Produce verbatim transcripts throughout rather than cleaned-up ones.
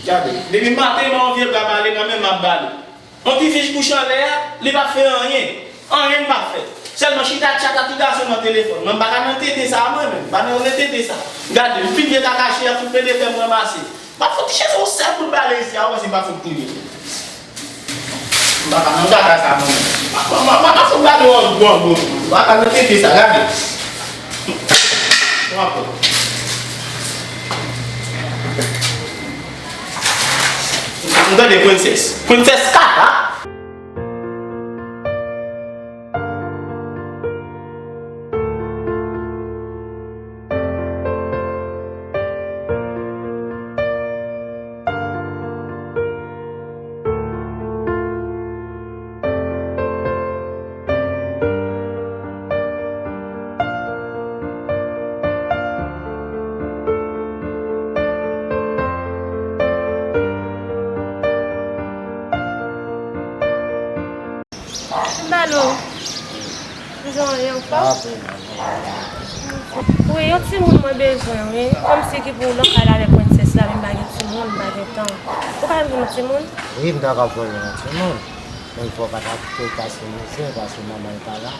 Gade, depi maten, m a yon vye bra bale nan men m ap bale. Yon ti fi kouche anlè a, li p ap fè anyen. Anyen li p ap fè. Sèlman chita tchat a ti gason nan telefòn. Mwen m pa ka nan tete sa a mwen menm. M pa nan tete sa. Gade, li pi vye kaka chè a fout pede fè m ranmase. M ap fout chèze yon sèl kout bale isi a, ou wè si m pa fout kriye. M pa ka nan kaka sa a mwen menm. M pa, m pa, m pa, m pa fout gade yon gwo gwo. M pa ka nan tete sa, gade. Pran pòz. M tande Princess. Princess kaka. Mbalo, ou jan w ye, anfòm? Wi, yon timoun mwen bezwen, wi. Kòmsi ki pou lakay la avèk Princess la, men m pa gen timoun, m pa gen tan. Ou ka jwenn yon timoun? Wi, m ta ka jwenn yon timoun. Men fò w pa ta kite l pase mizè, paske manman l pa la.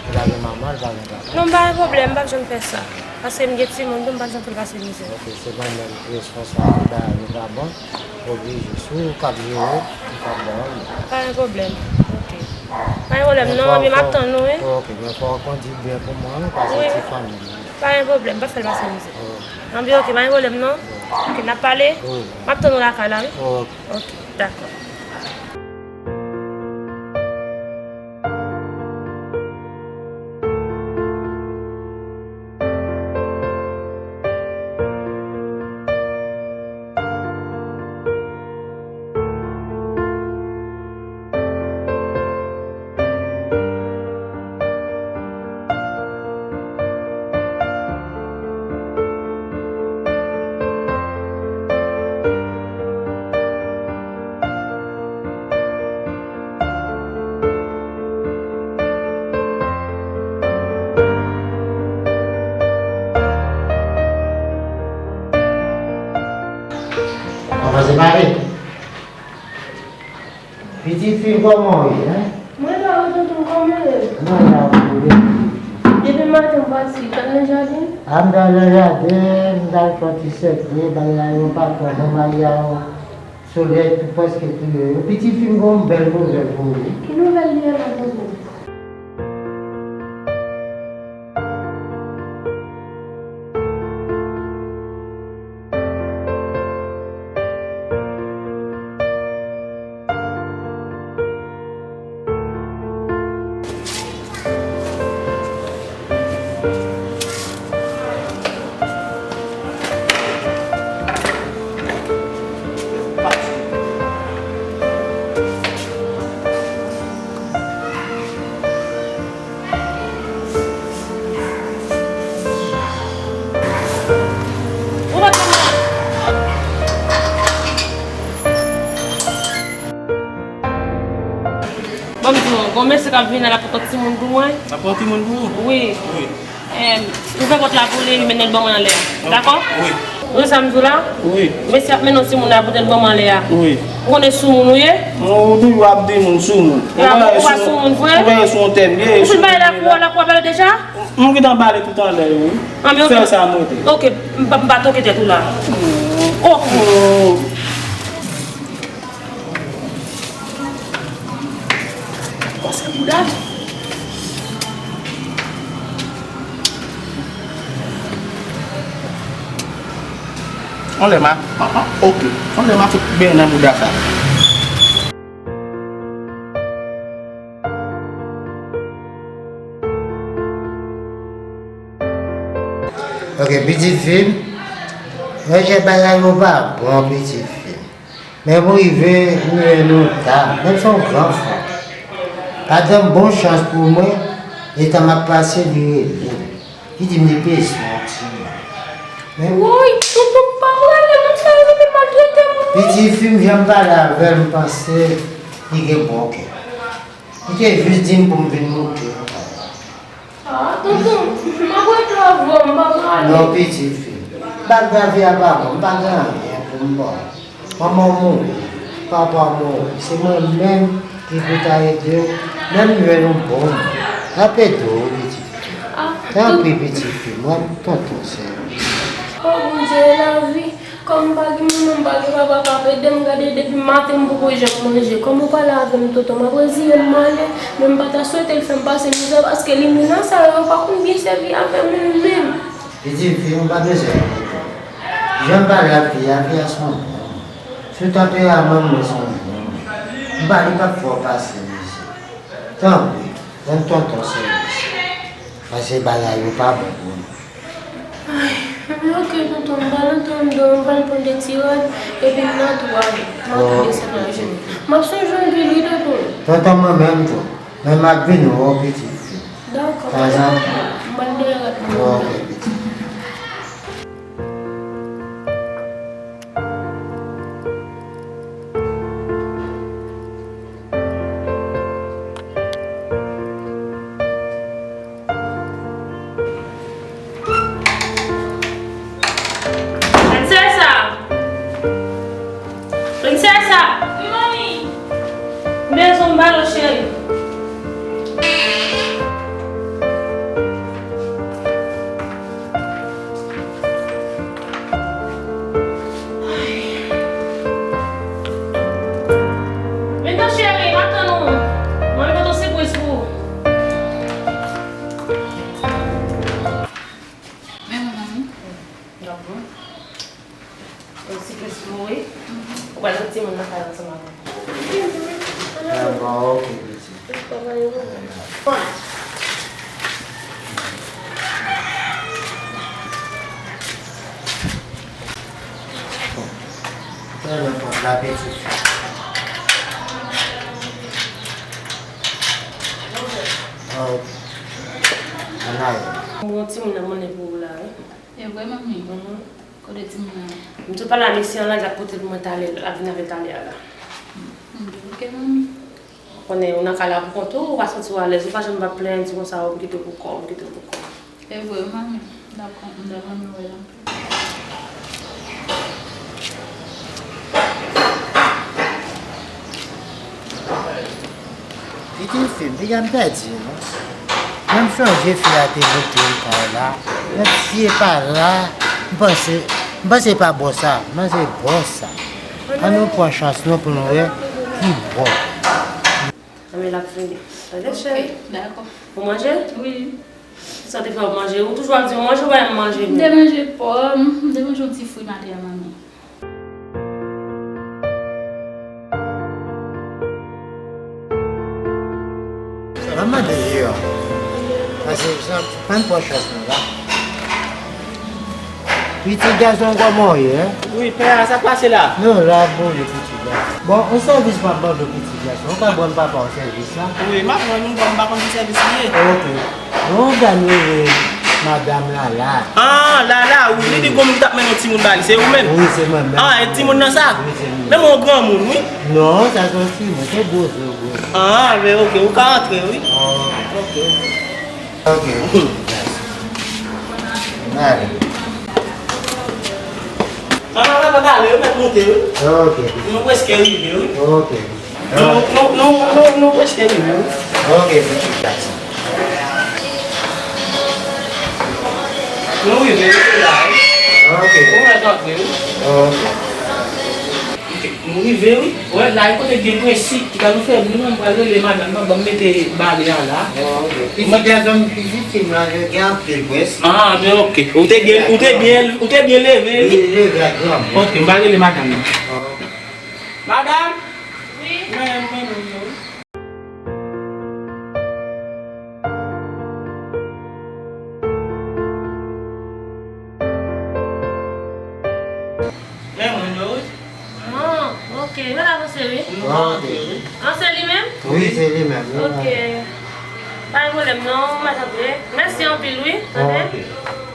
Li pa gen manman, li pa gen papa. Non, m pa gen pwoblèm, m p ap janm fè sa. Paske m gen timoun tou, m p ap janm fè l pase mizè. Ok, se mwen menm ki responsab, li pa, li pa bon. Oblije, si w k ap jere, m p ap ba w li. Pa gen pwoblèm. Ok. Pa gen pwoblèm non, men m ap tann ou, wi. Ok, men fò w kondui byen pou mwen, wi, paske se fanmi m. Pa gen pwoblèm, m p ap fè l pase mizè. Anben, ok, pa gen pwoblèm non. Ok, n ap pale. M ap tann ou lakay la, wi. Ok, dakò. Kòman se pale? Pitit fi m, kòman w ye, en? Mwen la wi, tonton, kòman w ye? Mwen la wi, wi. Depi maten m pati, w t ap nan jaden? A, m t al nan jaden, m t al fè yon ti sèke, bagay la yo pa twò bon, bagay la yo, solèy tou prèske touye yo. Pitit fi m, gon bèl nouvèl pou ou wi. Ki nouvèl li ye la, tonton? Ban m di w, gon mesye k ap vini la, l ap pote yon timoun pou mwen. L ap pote yon timoun pou ou? Wi. Wi. Em, ouvè pòt la pou li, epi mennen l ban mwen anlè a. Dakò? Wi. Ou wè sa m di w la? Wi. Mesye ap mennen yon timoun la, pote l ban mwen anlè a. Wi. Ou konnen soumoun ou ye? Ou toujou ap di moun soumoun. Ou pa soumoun vre? Ou pa soumoun vre? Ou fin pale lakou a, lakou a pale deja? M gentan bale tout anlè yo, wi. Fè sa monte. Ok, m pa, m pa toke tèt ou la. Oh. Pase bouda. Anlè ma, ah, ah, ok. Anlè ma fout byen nan bouda sa. Ok, pitit fi m. Mwen, jan bagay yo pa bon, pitit fi m. Men m rive, m rive nou ta, menm se yon gran fwa. Padan bon chans pou mwen, etan m ap pase, li rele m. Li di m li bezwen yon timoun. Men woy, tonton pa prale, moun sa yo vin maltrete moun. Pitit fi m, jan m pale avè l, m panse li gen bon kè. Li te jis di m pou m vin moute. Ah, tonton, m ap rete avè w, m pa prale. Non, pitit fi m. M pa grave a pa bon, m pa gen anyen pou m ba w. Manman w mouri, papa w mouri, se mwen menm ki pou ta ede w, menm jwenn yon bon moun. L ap ede w, pitit fi. Tanpri, pitit fi, m rèd tonton sèvis. O Bondye, e lavi. Kòm m pa gen manman, m pa gen papa k ap ede m, gade depi maten m poko janm manje. Kòm ou pale avè m, tonton, m ap reziye m, m ale. Men m pa ta swete l fè m pase mizè, paske limena sa yo, yo pa konn byen sèvi avè moun menm. Pitit fi, ou pa bezwen enkyete w. Jan m pale ak fi a, fi a se yon bon moun. Sou tanperaman m, mwen se yon bon moun. M pa, li p ap fè w pase mizè. Tanpri, rann tonton sèvis. Paske bagay yo pa bon pou nou. Ay, men oke, tonton, m pral antre anndan, m pral pran de ti rad, epi m nan twal, m ap desann nan jeni. M ap sonje anpil, wi, tonton. Tonton, mwen menm tou. Men m ap vin wè w, pitit fi. Dakò, pa gen pwoblèm. M pral dèyè rad mwen. Oke, pitit. Princesa! Princesa! Wi, manmi. M bezwen w, m ba l, cheri. Vin non, cheri, m ap tann ou. Mwen pote yon sipriz pou ou. Men mwen, manmi. Dakò. Yon sipriz pou ou, wi. Ou pral met timoun nan kay ansanm avè m. Ah, bon, ok, pitit. Fèmen pòt la, pitit. Ah, ok. Ann ale. Bon, timoun nan mannen pou ou la, wi. E vre, manmi? Mhm. Kote timoun nan? M tou pale a mesye an la, l ap pote l pou mwen talè, l ap vin avè l talè a la. M di, ok, manmi. Ou konnen ou nan kay la pou kont ou, ou pa santi w alèz, ou pa janm ap plenn, di konsa, "O, m kite w pou kò w, m kite w pou kò w." E vre, manmi. Dakò, m ta renmen wè l anpil. Pitit fi m, piga m pèdi, non. Mwen m sonje fi a te montre m kay la. Menm si e pa la, m panse, m panse e pa bò sa, m panse bò sa. Ann nou pran chans nou pou nou wè ki bò. Ann men l ap vini. Tande, cheri? Dakò. Ou manje? Wi. Sa te fè w manje? Ou toujou ap di w manje, ou pa janm manje menm. M te manje pòm, m te manje yon ti fwi maten an, manmi. Manman deyò. Pase, sa, pa n pran chans nou la. Pitit gason, kòman w ye, en? Wi, pè a, sa k pase la? Non, la, bon, le pitit la. Bon, yon sèvis m ap mande w, pitit gason. Ou ka rann papa w sèvis la? Wi, m ap rann li, m pa konn ki sèvis li ye. Ok. Yon dam rele madanm Lala. Ah, Lala, wi, li di gon moun ki t ap mennen yon timoun ba li, se ou menm? Wi, se mwen menm. Ah, e timoun nan sa? Wi, se li menm. Men yon granmoun, wi. Non, sa se yon timoun, se gwo zo, gwo zo. Ah, men ok, ou ka antre, wi. Oh, ok. Ok. N ale. Ah, papa, pale, yo mèt monte, wi. Ok. Nou prèske rive, wi. Ok. Nou, nou, nou, nou, nou prèske rive, wi. Ok, pitit gason. Nou rive, wi, se la, wi. Ok. Ou mèt antre, wi. Ok. Ok, nou rive, wi. Wè, la, e kote gen prensip, ki ka nou fè bri, non, m pral rele madanm nan, ban m mete bare a la. Ok. Pitit gason m, pitit fi m lan, yo gen anpil prens. Ah, men ok. Ou te byen, ou te byen, ou te byen leve, wi. Li leve ak granmoun. Ok, m pral rele madanm nan. Ok. Madanm! Wi? Mwen, mwen, mwen, mwen. Men mwen yo, wi. Ah, ok. Mwen avanse, wi. Nou avanse, wi. Ah, se li menm? Wi, se li menm, wi. Ok. Pa gen pwoblèm, non, madanm. Mèsi anpil, wi. Tande? Ok.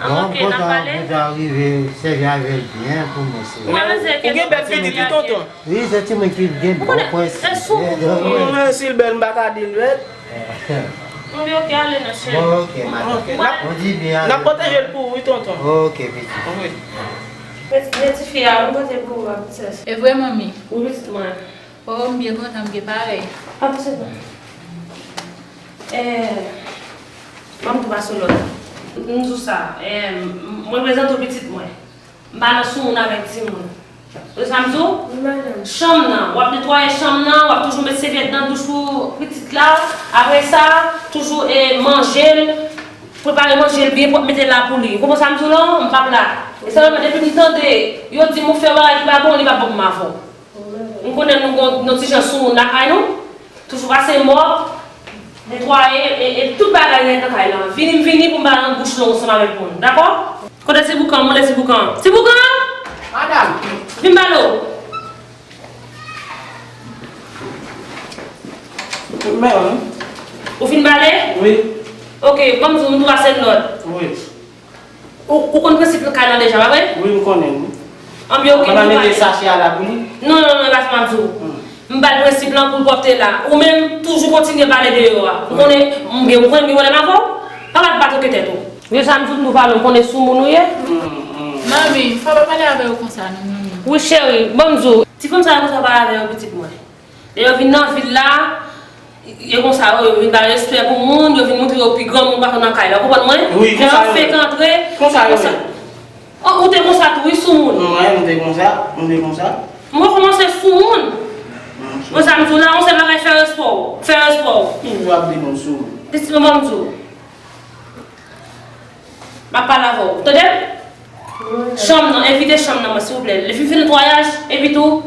Ah, ok, n ap pale. Bon, kontan pou ta rive sèvi avè l byen pou mwen, se. Ou gen bèl pitit, wi, tonton. Wi, se timoun ki gen bon prensip. Ou konnen, e sou ou. Mwen, si l bèl, m pa ka di l bèl. Bon, ok, ale non, cheri. Bon, ok, madanm. Ok, n ap, n ap pwoteje l pou ou, wi, tonton. Ok, pitit. Wi. Men, men tifi a, m pote pou ou a, prensès. E vre, manmi? Wi, pitit mwen. Oh, m byen kontan, m gen parèy. Pa pouse non. Eh, ban m tou pase lòt. M di w sa, eh, m, mwen prezante w pitit mwen. M pa nan soumoun avèk timoun. Ou sa m di w? Wi, madanm. Chanm nan, w ap netwaye chanm nan, w ap toujou met sèvyèt nan douch pou pitit la. Apre sa, toujou, eh, manje l, prepare manje l byen pwòp, mete l la pou li. Ou konprann sa m di w lan? M p ap la. E sèlman depi m tande yo di m ou fè bagay ki pa bon, li p ap bon pou m avè w. M konnen nou gon, nou ti jan soumoun lakay nou. Toujou pase mòp, netwaye, e, e tout bagay nèt nan kay lan. Vini, m vini pou m pa nan bouch long ansanm avèk moun. Dakò? Kote ti boukan? Mande ti boukan. Ti boukan! Madanm! Vin bale w. Men, wi. Ou fin bale? Wi. Ok, ban m di w, m tou pase lòd. Wi. Ou, ou konn prensip kay lan deja, pa vre? Wi, m konnen, wi. Anben, ok, m pale. Ou pa mete sachè a la pou li? Non, non, non, e pa sa m ap di w. Hmm. M ba l prensip lan pou l pwòpte la. Ou menm, toujou kontinye bale deyò a. Ou konnen, m gen, ou konnen m gen pwoblèm avè w? Pa bat bat oke tèt ou. Yo, sa m di w, m tou pale, ou konnen soumoun ou ye? Hmm, hmm. Manmi, fò pa pale avè yo konsa, non, manmi. Wi, cheri, ban m di w. Ti fanm sa yo konsa pale avè yo, pitit mwen. Lè yo vin nan vil la, e konsa yo, yo vin ba respè pou moun, yo vin montre yo pi gran moun pa nan kay la. Ou konprann mwen? Wi, konsa yo ye. Lè yo fenk antre, konsa yo ye. Oh, ou te konsa tou, wi, soumoun. Non, mwen, mwen te konsa, mwen te konsa. Mwen kòmanse soumoun. Non, soumoun. Konsa, m di w la, yon sèl bagay, fè respè w. Fè respè w. Toujou ap di moun soumoun. Pitit mwen, ban m di w. M ap pale avè w. Tande m? Wi. Chanm nan, evite chanm nan, mwen, silvouplè. Lè fin fè netwayaj, epi tou,